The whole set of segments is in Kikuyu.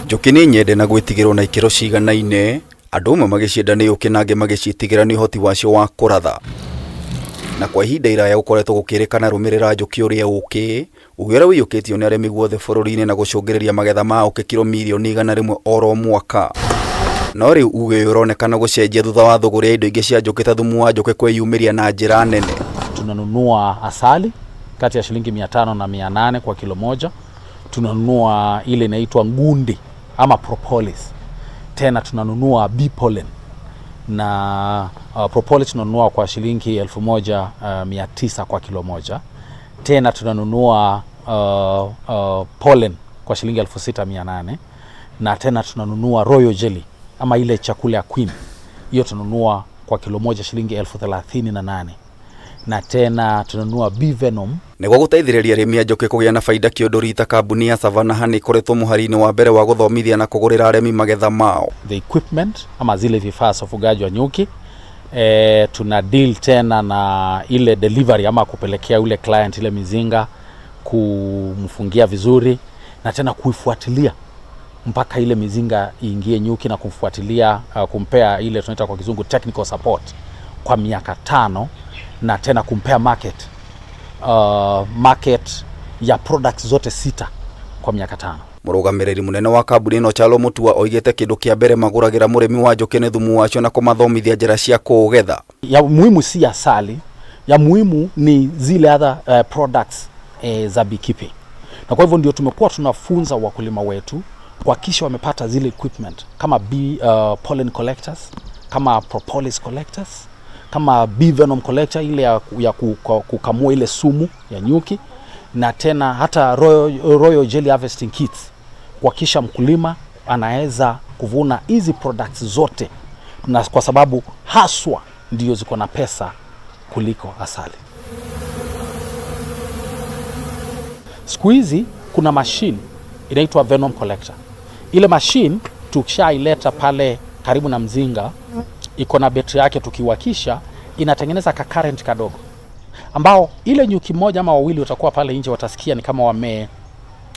Njũkĩ nĩ nyende na gwĩtigĩrwo na ikĩro ciganaine, andũ amwe magĩcienda nĩ ũkĩ na angĩ magĩciĩtigĩra nĩ ũhoti wacio wa kũratha. Na kwa ihinda iraya gũkoretwo gũkĩrĩkana rũmĩrĩra njũkĩ ũrĩa ũkĩ, uge ũrĩa ũiyũkĩtio nĩ arĩmi guothe bũrũri-inĩ na gũcũngĩrĩria magetha ma ũkĩ kiro mirioni 100 oro mwaka. No rĩu uge ũyũ ũronekana gũcenjia thutha wa thũgũrĩ ya indo ingĩ cia njũkĩ ta thumu wa njũkĩ kwĩyumĩria na njĩra nene. Tunanunua asali kati ya shilingi 500 na 800 kwa kilo moja. Tunanunua ile inaitwa ngundi ama propolis. Tena tunanunua bee pollen na propolis tunanunua kwa shilingi 1900 kwa kilo moja. Tena tunanunua pollen kwa shilingi 6800 na tena tunanunua royal jelly ama ile chakula ya queen, hiyo tunanunua kwa kilo moja shilingi 38,000 na tena tunanunua bee venom. Nĩguo gũteithĩrĩria arĩmi a njũkĩ kũgĩa na baida kĩũndũ rita kambuni ya Savannah Honey ĩkoretwo mũhari-inĩ wa mbere wa gũthomithia na kũgũrĩra arĩmi magetha mao. The equipment ama zile vifaa za ufugaji wa nyuki. Tuna deal tena na ile delivery ama kupelekea ule client ile mizinga, kumfungia vizuri na tena kuifuatilia mpaka ile mizinga iingie nyuki na kumfuatilia, kumpea ile tunaita kwa kizungu technical support kwa miaka 5 na tena kumpea market ya products zote 6 kwa miaka 5. Mũrũgamĩrĩri mũnene wa kambuni ĩno Chalo Mutua oigĩte kĩndũ kĩa mbere magũragĩra mũrĩmi wa njũkĩ nĩ thumu wacio na kũmathomithia njĩra cia kũũgetha. Ya muhimu si asali, ya muhimu ni zile other products za beekeeping. Na kwa hivyo ndio tumekuwa tunafunza wakulima wetu kuhakikisha wamepata zile equipment kama bee pollen collectors, kama propolis collectors, kama bee venom collector ile ya kukamua ile sumu ya nyuki, na tena hata royal jelly harvesting kits, kuhakikisha mkulima anaweza kuvuna hizi products zote, na kwa sababu haswa ndio ziko na pesa kuliko asali. Siku hizi kuna machine inaitwa venom collector. Ile machine tukishaileta pale karibu na mzinga, iko na betri yake, tukiwakisha inatengeneza ka current kadogo ambao ile nyuki moja ama wawili watakuwa pale nje watasikia ni kama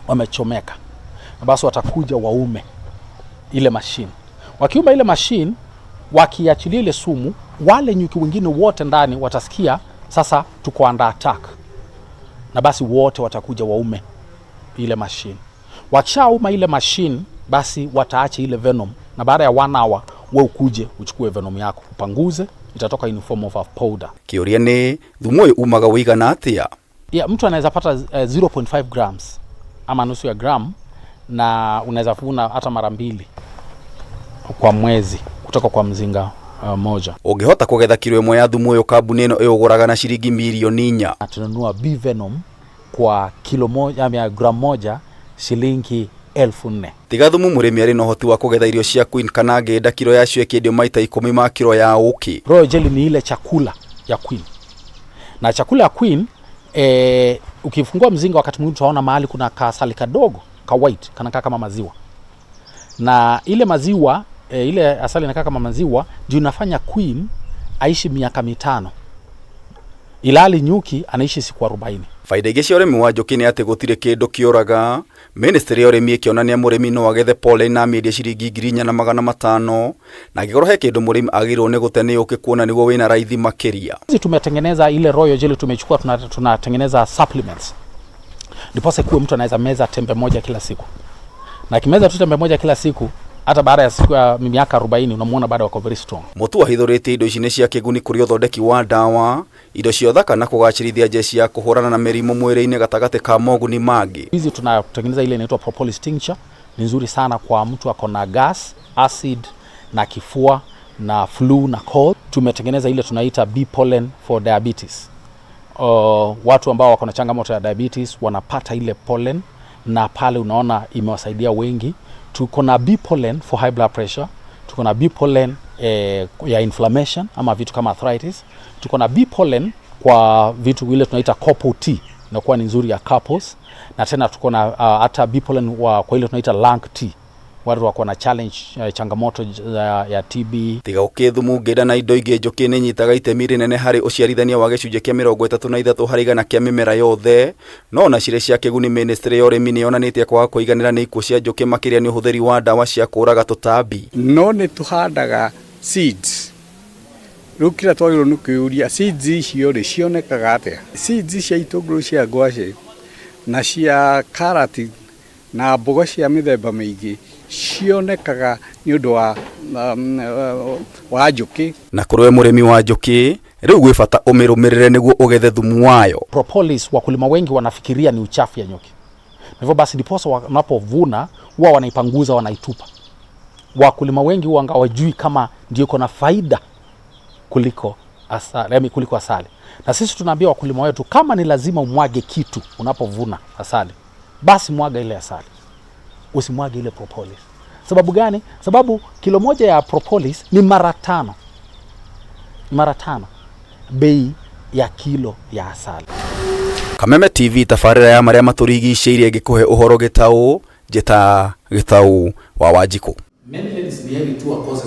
wamechomeka. Basi watakuja waume ile machine. Wakiuma ile machine, wakiachilia ile sumu, wale nyuki wengine wote ndani watasikia sasa tuko under attack. Na basi wote watakuja waume ile machine. Wakishauma ile machine, basi wataacha ile venom, na baada ya 1 hour we ukuje uchukue venom yako upanguze, itatoka in form of a powder. Kĩũria nĩ thumu ũyũ umaga ũigana atĩa? Yeah, mtu anaweza pata 0.5 grams ama nusu ya gram, na unaweza vuna hata mara 2 kwa mwezi kutoka kwa mzinga moja. Ũngĩhota kũgetha kiro ĩmwe ya thumu ũyũ kambuni ĩno ĩũgũraga na ciringi mirioni 4. Tunanunua bee venom kwa kilo moja, ama gram moja shilingi 4,000. Tiga thumu mũrĩmi arĩ na ũhoti wa kũgetha irio cia queen kana ngĩenda kiro yacio ĩkĩendio maita 10 ma kiro ya ũkĩ. Royal jelly ni ile chakula ya queen. Na chakula ya queen, ukifungua mzinga wakati mwingine utaona mahali kuna kasali kadogo ka white kanakaa kama maziwa. Na ile maziwa, ile asali inakaa kama maziwa ndio inafanya queen aishi miaka 5. Ilali nyuki anaishi siku 40. Faida ingĩ cia ũrĩmi wa njũkĩ nĩ atĩ gũtirĩ kĩndũ kĩũraga. Ministry ya ũrĩmi ĩkĩonania mũrĩmi no agethe pollen na amĩendie ciringi 4,500, na angĩkorwo he kĩndũ mũrĩmi agĩrĩirwo nĩ gũte nĩ ũkĩ kuona nĩguo wĩna raithi makĩria. Sisi tumetengeneza ile royal jelly, tumechukua tunatengeneza supplements. Ndiposa kuwe mtu anaweza meza tembe moja kila siku. Na akimeza tu tembe moja kila siku, hata baada ya siku ya miaka 40 unamuona bado wako very strong. Mutua ahithũrĩtie indo ici nĩ cia kĩguni kũrĩ ũthondeki wa ndawa, indo cia ũthaka na kũgacĩrithia jeshi ya kũhũrana na mĩrimũ mwĩrĩ-inĩ gatagatĩ ka moguni mangĩ. Hizi tunatengeneza ile inaitwa propolis tincture, ni nzuri sana kwa mtu ako na gas, acid na kifua na flu na cold. Tumetengeneza ile tunaita bee pollen for diabetes. Watu ambao wako na changamoto ya diabetes wanapata ile pollen na pale unaona imewasaidia wengi. Tuko na bee pollen for high blood pressure, tuko na bee pollen ya inflammation ama vitu kama arthritis, tuko na bee pollen kwa vitu ile tunaita couple tea, inakuwa ni nzuri ya couples, na tena tuko na hata bee pollen kwa ile tunaita lung tea. Watu wako na challenge, changamoto ya TB. Tiga ũkĩ, thumu, ngĩnda na indo ingĩ, njũkĩ nĩ inyitaga itemi rĩnene harĩ ũciarithania wa gĩcunjĩ kĩa 33% kĩa mĩmera yothe. No ona cirĩ cia kĩguni, ministry ya ũrĩmi nĩ yonanĩtie kwaga kũiganĩra nĩ ikuũ cia njũkĩ, makĩria nĩ ũhũthĩri wa ndawa cia kũũraga tũtambi. No nĩ tũhandaga seeds. Rĩu kĩrĩa twagĩrĩirwo nĩ kwĩyũria, seeds icio rĩ, cionekaga atĩa? Seeds cia itũngũrũ cia ngwacĩ na cia karati na mboga cia mĩthemba mĩingĩ cionekaga nĩ ũndũ wa njũkĩ. Na kũrĩ we mũrĩmi wa njũkĩ, rĩu gwĩ bata ũmĩrũmĩrĩre nĩguo ũgethe thumu wayo. Propolis, wakulima wengi wanafikiria ni uchafu ya nyuki. Hivyo basi ndiposa wanapovuna huwa wanaipanguza, wanaitupa. Wakulima wengi huwa hawajui kama ndio iko na faida kuliko asali, yaani kuliko asali. Na sisi tunaambia wakulima wetu, kama ni lazima umwage kitu unapovuna asali, basi mwaga ile asali, usimwage ile propolis. Sababu gani? Sababu kilo moja ya propolis ni mara tano bei ya kilo ya asali. Kameme TV, tabarĩra ya marĩa matũrigicĩirie, ngĩkũhe ũhoro gĩtaũ, njĩta Gĩtaũ wa Wanjikũ. Many ladies ni heri tu akose.